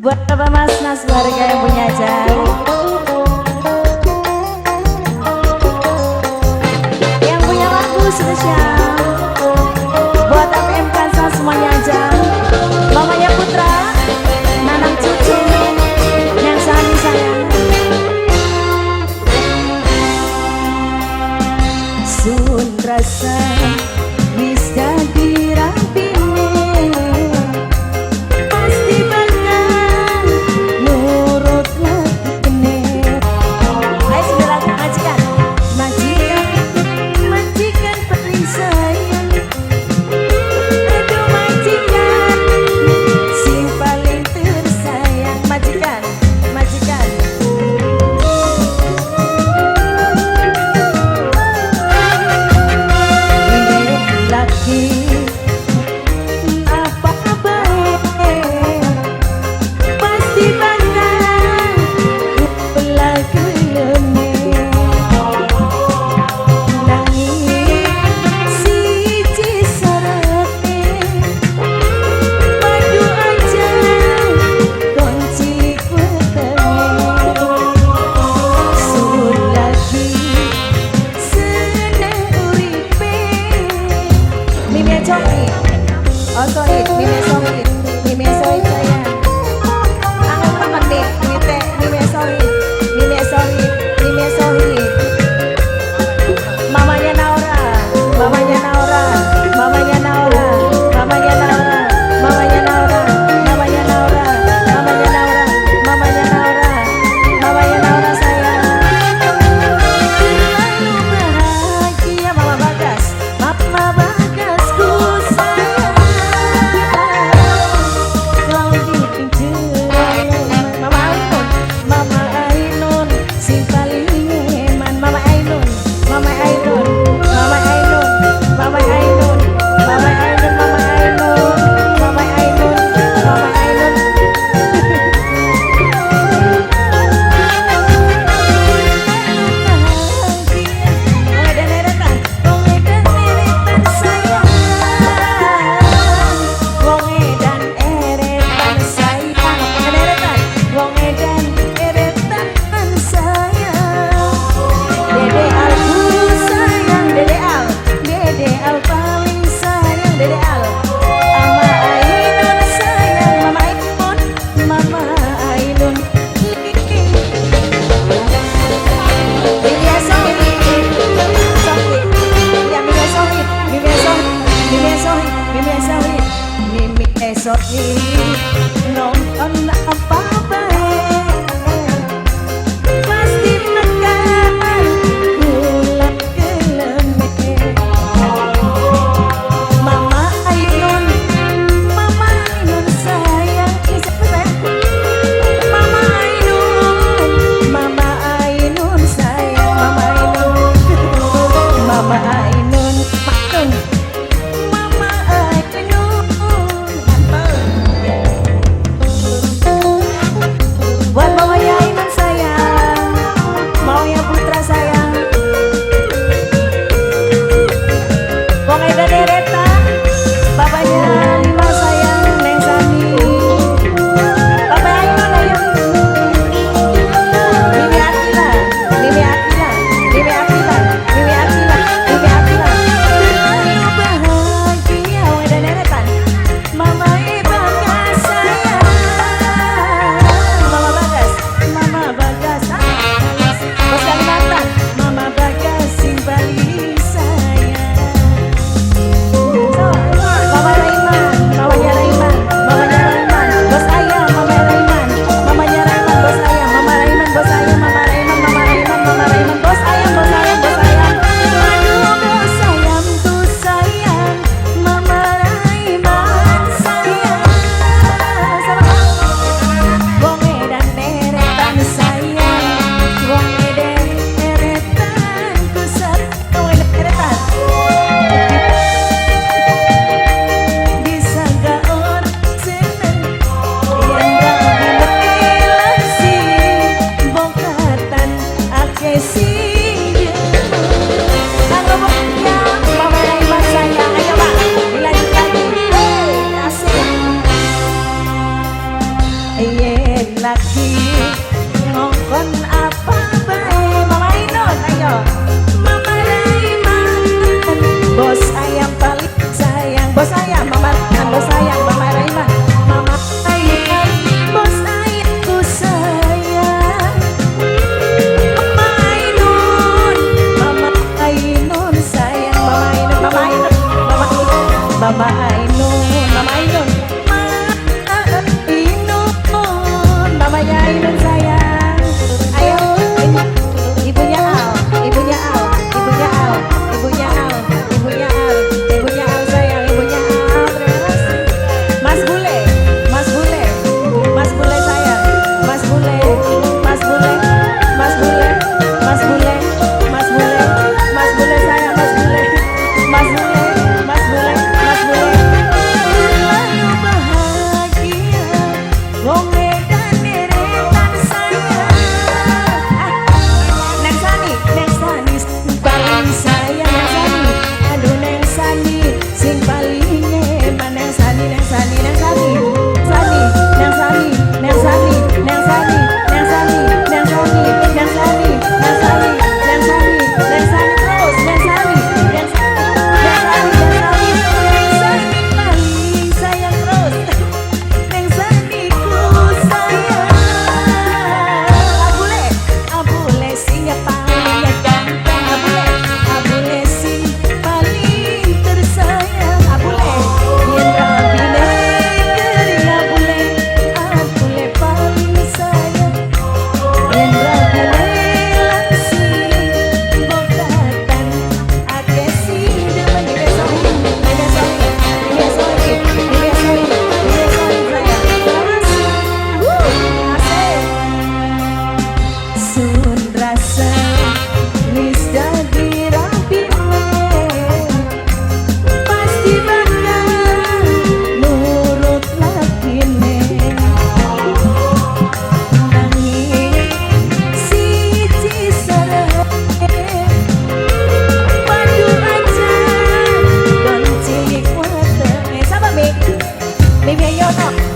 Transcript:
Buat Bapak Mas Nas warga yang punya aja. Yang punya lagu spesial. Buat APM Kansa semuanya aja. Mamanya Putra, Nanang cucu, yang sani sayang. Sun rasa wis dadi rampine, pasti bakal nurut lakine. Ayo sembilan majikan, majikan, majikan paling sayang. Aduh majikan, sing paling tersayang. Majikan, majikan. Laki apa baik pasti bakal kula geleme. Nanging siji syarate padu aja kunci wetenge. Sun lagi seneng uripe. Mimi Coki, oh sorry, Mimi Sohit, Mimi Sohit sayang. Angel temen nih, Mimi Mimi Sohit, Mimi Sohit, Mimi Sohit. Mamanya Naura, mamanya Naura, mamanya Naura, mamanya Naura, mamanya Naura, mamanya Naura, mamanya Naura, mamanya Naura, mamanya Naura sayang. Terlalu bahagia Mama Bagas, Mama Bagasku sayang. Kau bikin Mama Ainun, Mama Ainun, sing paling eman. Mama Ainun, Mama Ainun, Mama Ainun, Mama Ainun, Mama Ainun, Mama Ainun, Mama Ainun, Mama Ainun. Wong edan eretan sayang, wong edan eretan sayang, eretan, wong edan eretan sayang. Dede Al sayang, Dede Al, Dede Al paling sayang, Dede Al. Ama Ainun sayang, Mama Ainun, Mama Ainun. Mimi Sohit, Sohit, ya Mimi Sohit, Mimi Sohit, Mimi Sohit, Mimi Sohit, Mimi Sohit. Nonton apa baik, pasti bakal kula geleme. Mama Ainun, Mama Ainun sayang, ini siapa sayang? Mama Ainun, Mama Ainun sayang, Mama Ainun, Mama Ainun, Ainun, Mama Ainun, mantap. lagi ngongkon apa bae. Mama Ainun, ayo Mama Raiman, bos ayam paling sayang, bos ayam Mama Raiman, bos ayam Mama Raiman, Mama Raiman, bos ayamku sayang. Mama Ainun, Mama Ainun sayang, Mama Ainun, Mama Ainun, Mama Ainun, Mama Ainun, Mama Ainun, Mama Ainun, mamanya Ainun sayang. Ayo, ibu, ibunya Al, ibunya Al, ibunya Al, ibunya Al, ibunya Al, ibunya Al sayang, ibunya Al. Terima kasih. Mas Bule, Mas Bule, Mas Bule sayang, Mas Bule, Mas Bule, Mas Bule, Mas Bule, Mas Bule, Mas Bule sayang, Mas Bule, Mas Bule, Mas Bule, Mas Bule. Terlalu bahagia, wong edan deretan sayang. Ah, Neng Sani, Neng Sani sing paling sayang, Neng Sani. Aduh Neng Sani, sing paling eman, Neng Sani, Neng Sani, Neng Sani, Sani, Neng Sani, Neng Sani, Neng Sani, Neng Sani, Neng Sani, Neng Sani, Neng Sani, Neng Sani, Neng Sani terus, Neng Sani, Neng Sani, Neng Sani, Neng Sani, Neng Sani paling sayang terus. Neng Sani ku sayang. Abule, abule sing paling ganteng, abule, abule sing paling tersayang, abule. Yen rabine kering abule, abule paling sayang. Yen rabine langsing bogatan, akeh sing demen dibesohi, dibesohi, dibesohi, dibesohi, dibesohi sayang. Terima kasih. Wuh, asik. Sun rasa wis dadi rabine, pasti bakal nurut lakine. Nanging siji sarahe padu aja kon cilik wetenge. Sapa Mik? Mik Yono.